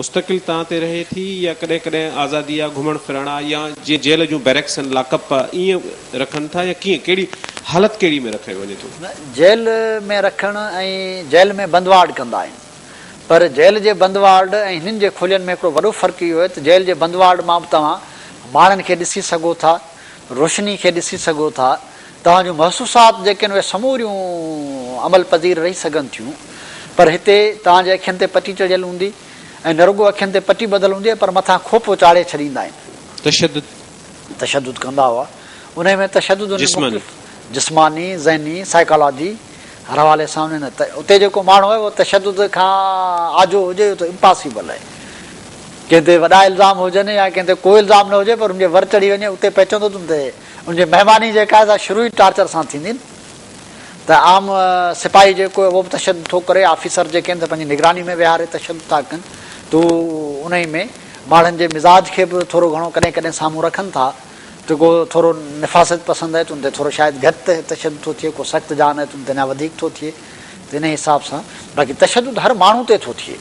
مستقل تان تي رهي ٿي يا ڪڏهن ڪڏهن آزادي آ گهمڻ ڦرڻ آ يا جيئن جيل جون بيرڪس آهن لاڪپ آ ائين رکن ٿا يا ڪيئن ڪهڙي حالت ڪهڙي ۾ رکيو وڃي ٿو؟ نه جيل ۾ رکڻ ۽ جيل ۾ بند وارڊ ڪندا آهن پر جيل جي بند وارڊ ۽ هنن جي کولين ۾ هڪڙو وڏو فرق اهو آهي ته جيل جي بند وارڊ مان به توهان ماڻهن کي ڏسي سگهو ٿا روشني کي ڏسي سگهو ٿا توهان جون محسوسات جيڪي آهن اهي سموريون عمل پذير رهي سگهن ٿيون پر هتي توهان جي اکين تي پٽي چڙهيل هوندي ۽ نه رڳو اکين تي پٽي ٻڌل هوندي پر مٿان کوپو چاڙهي ڇڏيندا آهن. تشدد. تشدد ڪندا هئا. انهي ۾ تشدد انهن جسماني. مختلف جسماني، ذهني، سائيڪالاجي هر حوالي سان انهن ته اتي جيڪو ماڻهو آهي اهو تشدد کان آجو هجي اهو ته امپاسيبل آهي. ڪنهن تي وڏا الزام هجن يا ڪنهن تي ڪو الزام نه هجي پر ان جي ور چڙهي وڃي اتي پهچندو ته ان تي ان جي مهماني جيڪا آهي سا شروع ئي ٽارچر سان ٿيندي ته عام سپاهي جيڪو آهي اهو به تشدد ٿو ڪري، آفيسر جيڪي آهن سي پنهنجي نگراني ۾ ويهاري تشدد ٿا ڪن ته انهي ۾ ماڻهن جي مزاج کي به ٿورو گهڻو ڪڏهن ڪڏهن سامهون رکن ٿا ته ڪو ٿورو نفاست پسند آهي ته ان تي ٿورو شايد گهٽ تشدد ٿو ٿئي، ڪو سخت جان آهي ته ان تي اڃا وڌيڪ ٿو ٿئي ته انهي حساب سان باقي تشدد هر ماڻهو تي ٿو ٿئي.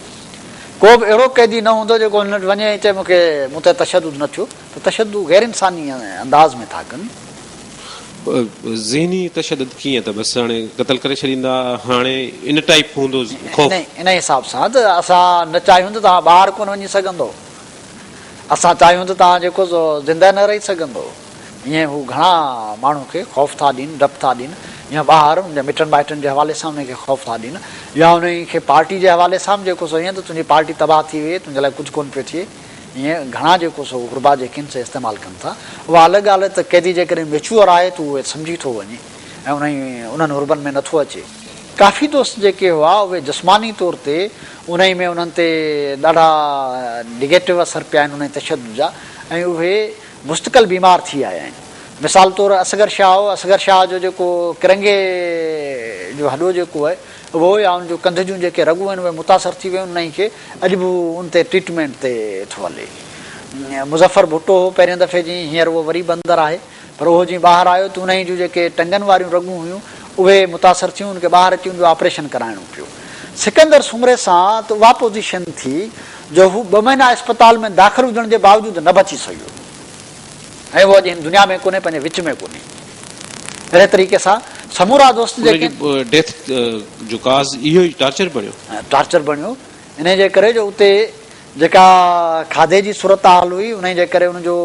ڪو به اهڙو قيدي نه هوندو جيڪو هن وٽ وڃي ۽ چئي مون کي مون تي تشدد نه ٿيو. ته تشدد غير انساني انداز ۾ ٿا ڪن. ذهني تشدد ڪيئن ته بس هاڻي قتل ڪري ڇڏيندا هاڻي ان ٽائيپ هوندو خوف. انهي حساب سان ته اسان نه چاهيون ته توهان ٻاهر ڪونه وڃي سگهندو اسان چاهيون ته توهان جيڪو سو زنده نه رهي سگهندو ائين هو گهڻا ماڻهو کي خوف ٿا ڏين ڊپ ٿا ڏين يا ٻاهر ان جي مٽن مائٽن جي حوالي سان انهي کي خوف ٿا ڏين يا انهي کي پارٽي جي حوالي سان به جيڪو سو ائين ته تنهنجي پارٽي تباهه ٿي وئي تنهنجي لاء ڪجهه ڪونه پيو ٿئي. ائين گهڻا جيڪو سو غربا جيڪي آهن سي استعمال ڪن ٿا. اها الڳ ڳالهه آهي ته قيدي جيڪڏهن ميچوئر آهي ته اهي سمجهي ٿو وڃي ۽ انهي انهن حربن ۾ نٿو اچي. ڪافي دوست جيڪي هئا اهي جسماني طور تي انهي ۾ انهن تي ڏاڍا نگيٽو اثر پيا آهن انهي تشدد جا ۽ اهي مستقل بيمار ٿي آيا آهن. مثال طور اصغر شاهه هو، اصغر شاهه جو جيڪو ڪرنگهي جو هڏو جيڪو آهي اهو يا ان جو ڪنڌ جون جيڪي رڳون آهن اهي متاثر ٿي ويون انهي کي اڄ به هو ان تي ٽريٽمينٽ تي ٿو هلي. مظفر ڀٽو هو پهرين دفعي جي هينئر اهو وري به اندر آهي پر اهو جي ٻاهر آيو ته انهي جون جيڪي ٽنگن واريون رڳون هيون اهي متاثر ٿيون ان کي ٻاهر اچي ان جو آپريشن ڪرائڻو پيو. سڪندر سومري سان ته اها پوزيشن ٿي جو هو ٻه مهينا اسپتال ۾ داخل هجڻ جي باوجود نه بچي سگهيو ۽ اهو اڄ هن دنيا ۾ ڪونهي پنهنجي وچ ۾ ڪونهي. اهڙي طريقي سان سمورا دوست ان جيڪي. جي ڊيٿ جو ڪاز اهو ئي ٽارچر بڻيو. ٽارچر بڻيو انهي جي ڪري جو اتي جيڪا کاڌي جي صورتحال هئي انهي جي ڪري ان جو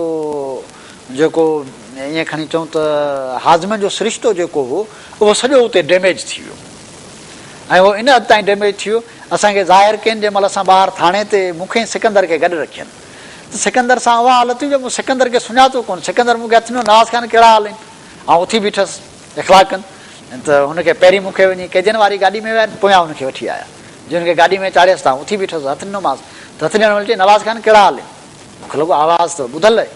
جيڪو ائين کڻي چئون ته هاضمي جو سرشتو جيڪو هو اهو سڄو اتي ڊيميج ٿي ويو ۽ اهو ان حد تائين ڊيميج ٿي ويو اسان کي ظاهر ڪين جنهن مهل اسان ٻاهر ٿاڻي تي مون کي ۽ سڪندر کي گڏ رکين ته سڪندر سان اها حالت هئي جو مون سڪندر کي سڃاتو ڪونه سڪندر مون کي هٿ ڏنو نواز خان ڪهڙا حال آهن آئون اٿي بيٺس اخلاقن ته هن کي پهرين مون کي وڃي قيدين واري گاڏي ۾ ويا پويان هن کي وٺي آيا جي هن کي گاڏي ۾ چاڙهيس ته آئون اٿي بيٺس هٿ ڏنومانس ته هٿ ڏيڻ مهل چيائين نواز خان ڪهڙا حال آهن مون کي لڳو آواز ته ٻڌل آهي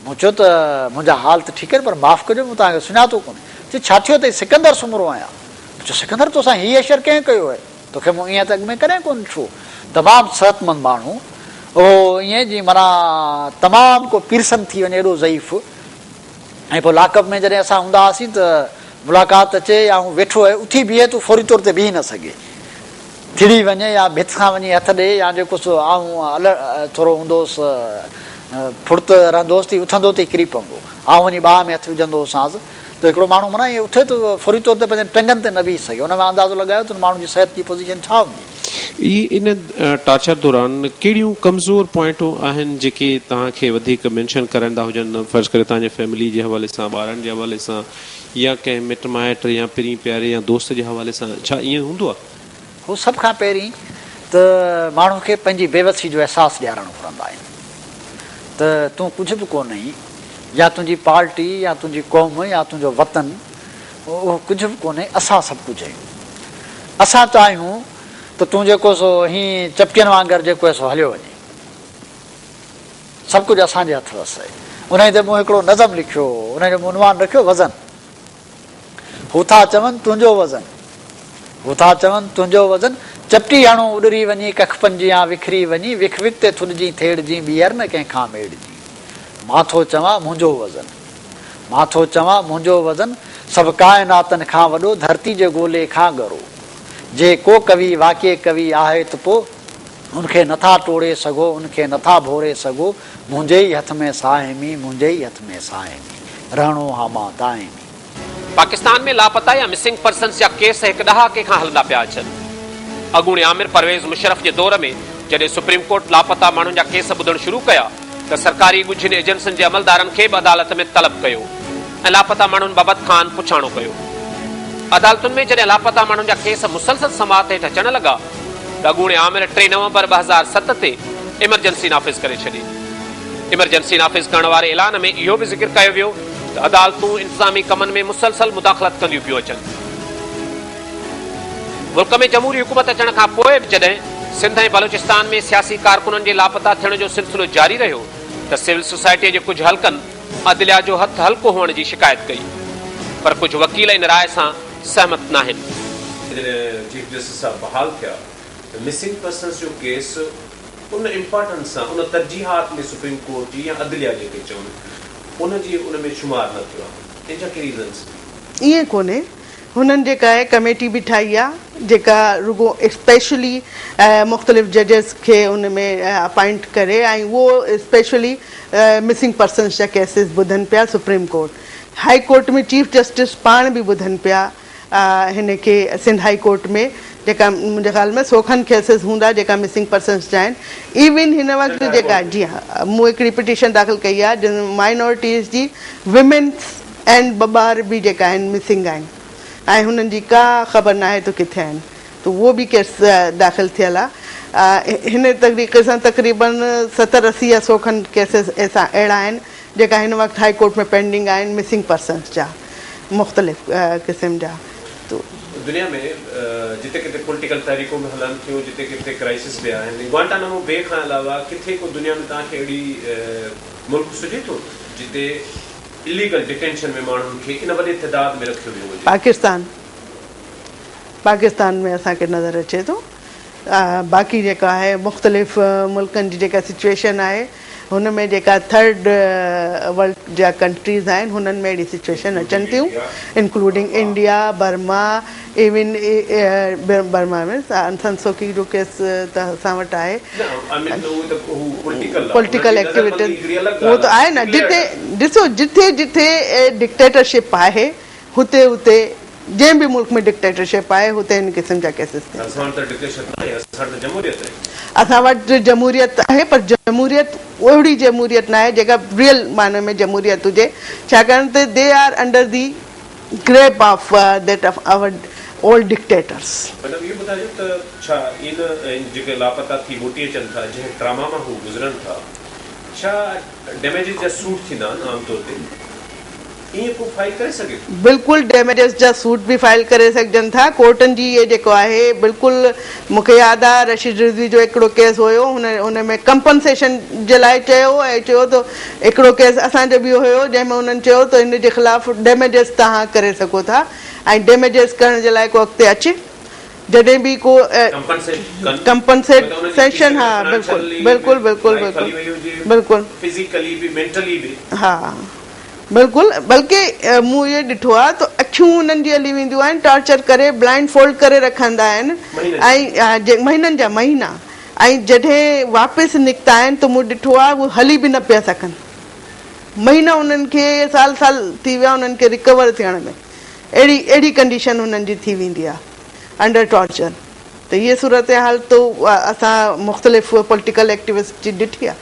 مون چيو ته منهنجا حال ته ٺيڪ آهن پر معاف ڪجو مون توهان کي سڃاتو ڪونه چي ڇا ٿيو اٿئي سڪندر سومرو آهيان مون چيو سڪندر توسان هي حشر ڪنهن ڪيو آهي توکي مون ائين ته اڳ ۾ ڪڏهن ڪونه ڏٺو تمام صحتمند ماڻهو اهو ائين جيئن معنيٰ تمام ڪو پيرسن ٿي وڃي ايڏو ضعيف ۽ پوء لاڪ اپ ۾ جڏهن اسان هوندا هئاسين ته ملاقات اچي يا هو ويٺو آهي اٿي بيهي ته فوري طور تي بيهي نه سگهي ٿڙي وڃي يا ڀت سان وڃي هٿ ڏي يا جيڪو سو آئون ٿورو هوندو هوس ڦڙت رهندو هوس ته اٿندو ته ڪري پوندو آئون وڃي ٻانهن ۾ هٿ وجهندو هوسانس ته هڪڙو ماڻهو معنيٰ ائين اٿي ته فوري طور تي پنهنجن ٽنگن تي نه بيهي سگهي ان مان اندازو لڳايو ته ان ماڻهو جي صحت جي پوزيشن ڇا هوندي. اي ان ٽارچر دوران ڪهڙيون ڪمزور پوائنٽون آهن جيڪي توهان کي وڌيڪ مينشن ڪرائيندا هجن فرض ڪريو توهان جي فيملي جي حوالي سان ٻارن جي حوالي سان يا ڪنهن مٽ مائٽ يا پرين پياري يا دوست جي حوالي سان ڇا ائين هوندو آهي؟ هو سڀ کان پهرين ته ماڻهو کي پنهنجي بيوسي جو احساس ڏيارڻ گهرندا آهن ته تون ڪجهه به ڪونه آهين يا تنهنجي پارٽي يا تنهنجي قوم يا تنهنجو وطن اهو ڪجهه به ڪونهي اسان سڀ ڪجهه آهيون. اسان چاهيون ته تون جيڪو سو هين چپٽين وانگر جيڪو آهي سو هليو وڃين. سڀ ڪجهه اسان جي هٿ وس آهي. انهيء تي مون هڪڙو نظم لکيو هو. انهيء جو مون عنوان رکيو وزن. هو ٿا چون تنهنجو وزن. هو ٿا چون تنهنجو وزن چپٽي هڻو اڏري وڃي ڪک پن جيان وکري وڃي وک وک تي ٿڏجين ٿيڙجين ٻيهر نه ڪنهن کان ميڙجين. مان ٿو چوان منهنجو وزن. مان ٿو چوان منهنجو وزن سڀ ڪائناتن کان وڏو ڌرتي جي گولي کان ڳرو. جي ڪو ڪوي واقعي ڪوي آهي ته پو ان کي نٿا ٽوڙي سگهو، ان کي نٿا ڀوري سگهو، منهنجي ئي هٿ ۾ ساهمي، منهنجي ئي هٿ ۾ ساهمي، رهڻو ها مان دائمي. پاڪستان ۾ لاپتا يا مسنگ پرسنز جا ڪيس هڪ ڏهاڪي کان هلندا پيا اچن. اڳوڻي آمر پرويز مشرف جي دور ۾ جڏهن سپريم ڪورٽ لاپتا ماڻهن جا ڪيس ٻڌڻ شروع ڪيا ته سرڪاري ڳجهين ايجنسين جي عملدارن کي به عدالت ۾ طلب ڪيو ۽ لاپتا ماڻهن بابت کانئن پڇاڻو ڪيو. عدالتن ۾ جڏهن لاپتا ماڻهن جا ڪيس مسلسل سماعت هيٺ اچڻ لڳا ته اڳوڻي آمر ٽي نومبر 2007 تي ايمرجنسي نافذ ڪري ڇڏي. ايمرجنسي نافذ ڪرڻ واري اعلان ۾ اهو به ذڪر ڪيو ويو ته عدالتون انتظامي ڪمن ۾ مسلسل مداخلت ڪنديون پيون اچن. ملڪ ۾ جمهوري حڪومت اچڻ کان پوء به جڏهن سنڌ ۽ بلوچستان ۾ سياسي ڪارڪنن جي لاپتا ٿيڻ جو سلسلو جاري رهيو ته سول سوسائٽيء جي ڪجهه حلقن عدليا جو هٿ هلڪو هئڻ جي شڪايت ڪئي پر ڪجهه وڪيل ان راء سان سهمت ناهن. جڏهن چيف جسٽس صاحب بحال ٿيا ته مسنگ پرسنز جو ڪيس ان امپارٽنس سان ان ترجيحات ۾ سپريم ڪورٽ جي يا عدليا جيڪي چون ان جي ان ۾ شمار نه ٿيو آهي ان جا ڪي ريزنس؟ ائين ڪونهي هنن جيڪا آهي ڪميٽي به ٺاهي آهي جيڪا رڳو اسپيشلي مختلف ججز کي ان ۾ اپائنٽ ڪري ۽ اهو اسپيشلي مسنگ پرسنس جا ڪيسز ٻڌن پيا supreme court high court ۾ chief justice پاڻ به ٻڌن پيا هن کي سنڌ هائي ڪورٽ ۾ جيڪا منهنجي خيال ۾ سو کن ڪيسز هوندا جيڪا مسنگ پرسنس جا آهن ايون هن وقت جيڪا جي ها مون هڪڙي پٽيشن داخل ڪئي آهي جنهن ۾ مائنورٽيز جي ومينس اينڊ ٻه ٻار به جيڪا آهن مسنگ آهن ۽ هنن جي ڪا خبر ناهي ته ڪٿي آهن ته اهو به ڪيس داخل ٿيل آهي هن طريقي سان تقريبن 70 80 يا سو کن ڪيسز ايسا اهڙا آهن جيڪا هن وقت هائي ڪورٽ ۾ پينڊنگ آهن مسنگ پرسنس جا مختلف قسم جا تو. دنيا ۾ جتي ڪٿي پوليٽيڪل تحريڪون به هلن ٿيون جتي ڪٿي ڪرائسس به آهن گوانٽانامو بي کان علاوه ڪٿي ڪو دنيا ۾ توهان کي اهڙي ملڪ سجهي ٿو جتي اليگل ڊٽينشن ۾ ماڻهن کي ان وڏي تعداد ۾ رکيو ويو هجي. پاڪستان پاڪستان ۾ اسان کي نظر اچي ٿو باقي جيڪا آهي مختلف ملڪن جي جيڪا سچويشن آهي هن ۾ جيڪا ٿرڊ ورلڊ جا ڪنٽريز آهن هنن ۾ اهڙي سچويشن اچن ٿيون including India Burma even Burma ۾ Aung San Suu Kyi جو ڪيس ته اسان وٽ آهي پوليٽيڪل ايڪٽيوٽيز اهو ته آهي نه جتي ڏسو جٿي جٿي ڊڪٽيٽرشپ آهي هتي هتي جنهن به ملڪ ۾ ڊڪٽيٽرشپ آهي هتي هن قسم جا ڪيسز ٿين ٿا. اسان وٽ ته ڊڪٽيٽرشپ ناهي اسان وٽ ته جمهوريت آهي. اسان وٽ جمهوريت آهي پر جمهوريت اهڙي جمهوريت ناهي جيڪا ريئل معنيٰ ۾ جمهوريت هجي ڇاڪاڻ ته they are under the grip of that of our old dictators. Madam اهو ٻڌائجو ته ڇا ان جيڪي لاپتا ٿي موٽي اچن ٿا جنهن ٽراما مان هو گذرن ٿا ڇا ڊيميجز جا سوٽ ٿيندا آهن عام طور تي ائين ڪو فائل ڪري سگهي ٿو؟ بلڪل ڊيميجز جا سوٽ به فائل ڪري سگهجن ٿا ڪورٽن جي اهي جيڪو آهي بلڪل مون کي ياد آهي رشيد رضوي جو هڪڙو ڪيس هيو هن ان ۾ ڪمپنسيشن جي لاء چيو ۽ چيو ته هڪڙو ڪيس اسان جو به هيو جنهن ۾ انهن چيو ته هن جي خلاف ڊيميجز توهان ڪري سگهو ٿا ۽ ڊيميجز ڪرڻ جي لاء ڪو اڳتي اچي جڏهن به ڪو ڪمپنسيشن ها بلڪل بلڪل بلڪل بلڪل بلڪل فزيڪلي به مينٽلي به ها بلڪل بلڪه مون اهو ڏٺو آهي ته اکيون انهن جي هلي وينديون آهن ٽارچر ڪري بلائنڊ فولڊ ڪري رکندا آهن ۽ مهينن جا مهينا ۽ جڏهن واپس نڪتا آهن ته مون ڏٺو آهي اهي هلي به نه پيا سگهن مهينا انهن کي سال سال ٿي ويا انهن کي رڪور ٿيڻ ۾ اهڙي اهڙي ڪنڊيشن انهن جي ٿي ويندي آهي انڊر ٽارچر ته هيء صورتحال ته اسان مختلف پوليٽيڪل ايڪٽيوسٽ جي ڏٺي آهي.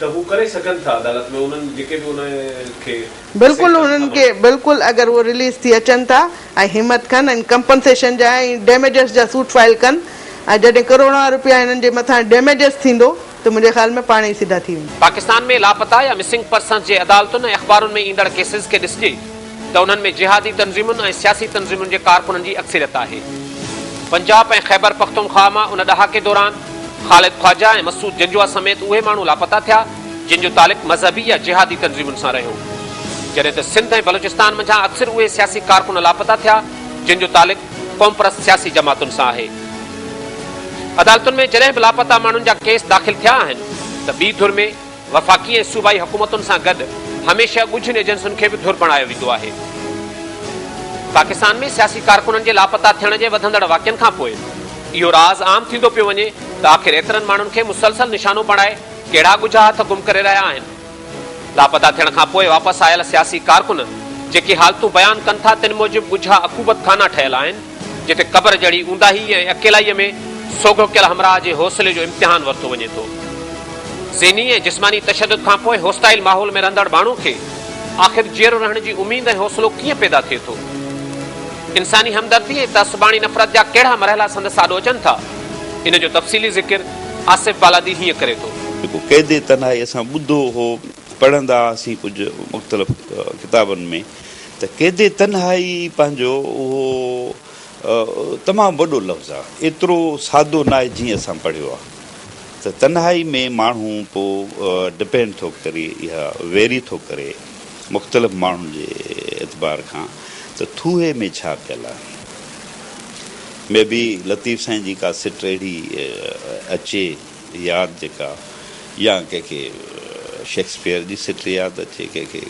ته هو ڪري سگهن ٿا عدالت ۾ انهن جيڪي به ان کي بلڪل انهن کي بلڪل اگر اهو رليز ٿي اچن ٿا ۽ همت ڪن ۽ ڪمپنسيشن جا ۽ ڊيميجز جا سوٽ فائل ڪن ۽ جڏهن ڪروڙها روپيا هنن جي مٿان ڊيميجز ٿيندو ته منهنجي خيال ۾ پاڻ ئي سڌا ٿي ويندا. پاڪستان ۾ لاپتا يا مسنگ پرسنز جي عدالتن ۽ اخبارن ۾ ايندڙ ڪيسز کي ڏسجي ته انهن ۾ جهادي تنظيمن ۽ سياسي تنظيمن جي ڪارڪنن جي اڪثريت آهي. پنجاب ۽ خيبر پختونخواهه مان ان ڏهاڪي دوران خالد خواجه ۽ مسعود جنجوعه سميت اهي ماڻهو لاپتا ٿيا، جن جو تعلق مذهبي يا جهادي تنظيمن سان رهيو. جڏهن ته سنڌ ۽ بلوچستان منجهان اڪثر اهي سياسي ڪارڪن لاپتا ٿيا، جن جو تعلق قومپرست سياسي جماعتن سان آهي. عدالتن ۾ جڏهن به لاپتا ماڻهن جا ڪيس داخل ٿيا آهن ته ٻي ڌر ۾ وفاقي ۽ صوبائي حڪومتن سان گڏ هميشه ڳجهين ايجنسين کي به ڌر بڻايو ويندو آهي. پاڪستان ۾ سياسي ڪارڪنن جي لاپتا ٿيڻ جي وڌندڙ واقعن کانپوء اهو راز عام ٿيندو پيو وڃي ته آخر ايترن ماڻهن کي مسلسل نشانو بڻائي ڪهڙا ڳجها هٿ گم ڪري رهيا آهن. لاپتا ٿيڻ کان پوء واپس آيل سياسي ڪارڪن جيڪي حالتون بيان ڪن ٿا تن موجب ڳجها عقوبت خانا ٺهيل آهن جتي قبر جهڙي اونداهي ۽ اڪيلائيء ۾ سوگهو ڪيل همراهه جي حوصلي جو امتحان ورتو وڃي ٿو. ذهني ۽ جسماني تشدد کان پوء هوسٽائل ماحول ۾ رهندڙ ماڻهو کي آخر جيئرو رهڻ جي اميد ۽ حوصلو ڪيئن پيدا ٿئي ٿو؟ انساني همدردي ۽ تعصباڻي نفرت جا ڪهڙا مرحلا سندس آڏو اچن ٿا؟ ان جو تفصيلي ذڪر آصف بالادي هيئن ڪري ٿو. جيڪو قيد تنهائي اسان ٻڌو هو، پڙهندا هئاسين ڪجهه مختلف ڪتابن ۾ ته قيد تنهائي پنهنجو اهو تمام وڏو لفظ آهي، ايترو سادو ناهي جيئن اسان پڙهيو آهي ته تنهائي ۾ ماڻهو پوء ڊپينڊ ٿو ڪري يا ويري ٿو ڪري مختلف ماڻهن جي اعتبار کان ته ٿوهي ۾ ڇا پيل آهي. مي بي لطيف سائين جي ڪا سٽ اهڙي اچي ياد جيڪا يا ڪنهن کي شيڪسپيئر جي سٽ ياد اچي، ڪنهن کي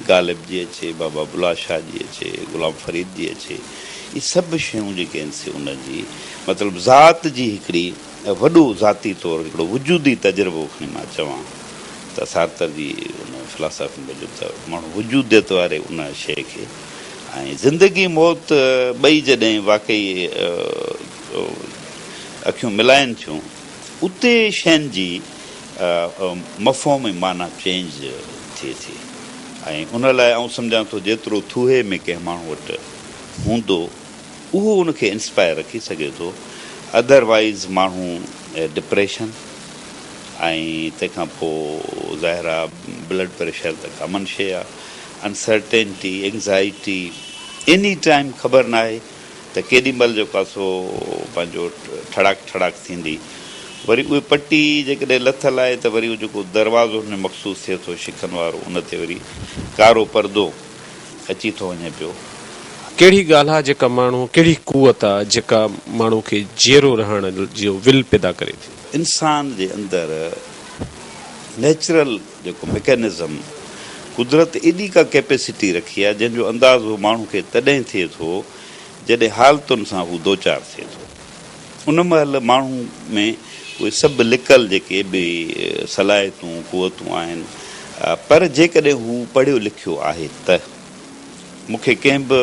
غالب جي اچي، بابا بلا شاهه جي اچي، غلام فريد جي اچي، اهي سڀ شيون جيڪي آهن سي ان جي مطلب ذات جي هڪڙي وڏو ذاتي طور هڪڙو وجودي تجربو کڻي مان چوان ته سارتر جي ان فلاسافي موجب ته ماڻهو وجوديت واري ان شيء کي ۽ زندگي موت ٻئي جڏهن واقعي اکيون ملائن ٿيون اتي شين جي مفهوم ۽ معنيٰ چينج ٿئي ٿي ۽ ان لاء آئون سمجهان ٿو جيترو ٿوهي ۾ ڪنهن ماڻهو وٽ هوندو اهو ان کي انسپائر رکي سگهي ٿو ادر وائيز ماڻهو ڊپريشن ۽ تنهن کان پوء ظاهر آ بلڊ پريشر ته ڪامن شيء آ انسرٽينٽي اينگزائٽي ايني ٽائيم خبر ناهي ته ڪيڏي مهل جيڪو آ سو پنهنجو ٺڙاڪ ٺڙاڪ ٿيندي وري اهي پٽي جيڪڏهن لٿل آهي ته وري اهو جيڪو دروازو هن ۾ مخصوص ٿئي ٿو شڪن وارو ان تي وري ڪارو پردو اچي ٿو وڃي پيو. ڪهڙي ڳالهه آ جيڪا ماڻهو ڪهڙي قوت آ جيڪا ماڻهو کي جيئرو رهڻ جو ول پيدا ڪري ٿي. انسان جي اندر نيچرل جيڪو ميڪانزم قدرت ايڏي ڪا ڪيپيسٽي رکي آ جنهن جو اندازو ماڻهو کي تڏهن ٿئي ٿو جڏهن حالتن سان هو دوچار ٿئي ٿو. ان مهل ماڻهو ۾ اهي سڀ لڪل جيڪي به صلاحيتون، قوتون آهن، پر جيڪڏهن هو پڙهيو لکيو آهي ته. مون کي ڪنهن به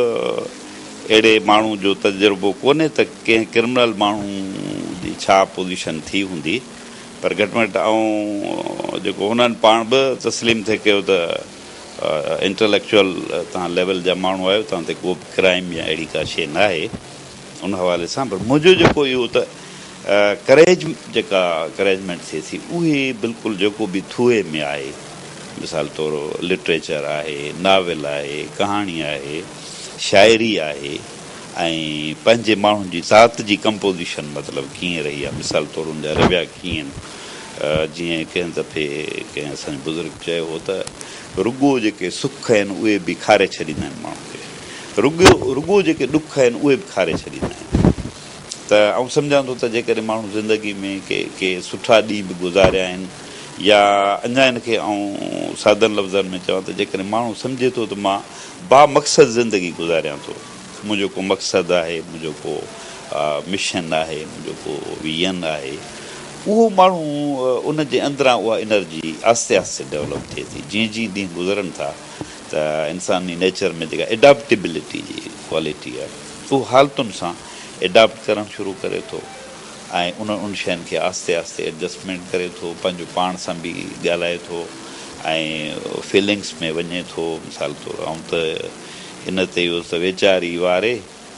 اهڙي ماڻهو جو تجربو ڪونهي ته ڪنهن ڪرمنل ماڻهو جي ڇا پوزيشن ٿي هوندي، پر گهٽ ۾ گهٽ آئون جيڪو هنن پاڻ به تسليم ٿي ڪيو ته انٽليڪچوئل توهان ليول جا ماڻهو آهيو، توهان تي ڪو به ڪرائيم يا اهڙي ڪا شيء ناهي. ان حوالي سان پر منهنجو جيڪو اهو ته ڪريج جيڪا ڪريجمينٽ ٿئي ٿي اهي بلڪل جيڪو به ٿوهي ۾ آهي مثال طور لٽريچر آهي ناول آهي ڪهاڻي آهي شاعري آهي ۽ پنهنجي ماڻهن جي ذات جي ڪمپوزيشن مطلب ڪيئن رهي آهي مثال طور ان جا رويا ڪيئن جيئن ڪنهن دفعي ڪنهن اسان جي بزرگ چيو هو ته رڳو جيڪي سک آهن اهي به کاري ڇڏيندا آهن ماڻهن کي رڳو رڳو جيڪي ڏک آهن اهي به کاري ڇڏيندا آهن ته آئون سمجهان ٿو ته جيڪڏهن ماڻهو زندگي ۾ ڪي ڪي سٺا ڏينهن به گذاريا آهن يا اڃا ان کي آئون سادن لفظن ۾ چوان ته جيڪڏهن ماڻهو سمجهي ٿو ته مان با مقصد زندگي گذاريان ٿو منهنجو ڪو مقصد آهي منهنجو ڪو مشن آهي منهنجو ڪو ويزن آهي اهو ماڻهو ان جي اندران اها انرجي آهستي آهستي ڊولپ ٿئي ٿي جيئن جيئن ڏينهن گذرن ٿا ته انساني نيچر ۾ جيڪا ايڊاپٽيبلٽي جي ڪوالٽي آهي اهو حالتن سان ايڊاپٽ ڪرڻ شروع ڪري ٿو ۽ انهن ان شين کي آهستي آهستي ايڊجسٽمينٽ ڪري ٿو پنهنجو پاڻ سان به ڳالهائي ٿو ۽ فيلنگس ۾ وڃي ٿو مثال طور آئون ته ان تي ئي هوس ته ويچاري واري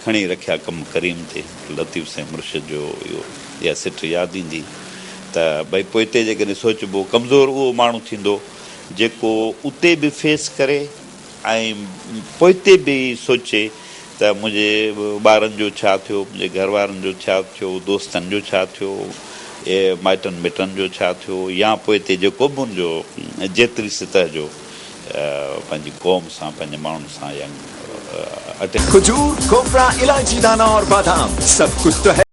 کڻي رکيا ڪم ڪريم تي لطيف سائين مرشد جو اهو اها سٽ ياد ايندي ته ڀئي پوئتي جيڪڏهن سوچبو ڪمزور اهو ماڻهو ٿيندو جيڪو اتي به فيس ڪري ۽ پوئتي به سوچي ته منهنجي ٻارن جو ڇا ٿيو، منهنجي گهر وارن جو ڇا ٿيو، دوستن جو ڇا ٿيو، مائٽن مٽن جو ڇا ٿيو يا پوئتي جيڪو به ان جو جيتري سطح جو پنهنجي قوم سان پنهنجي ماڻهن سان يا اٽيچ کجور، کوپرا، الائچي دانا اور بادام سب ڪجھ تو هي.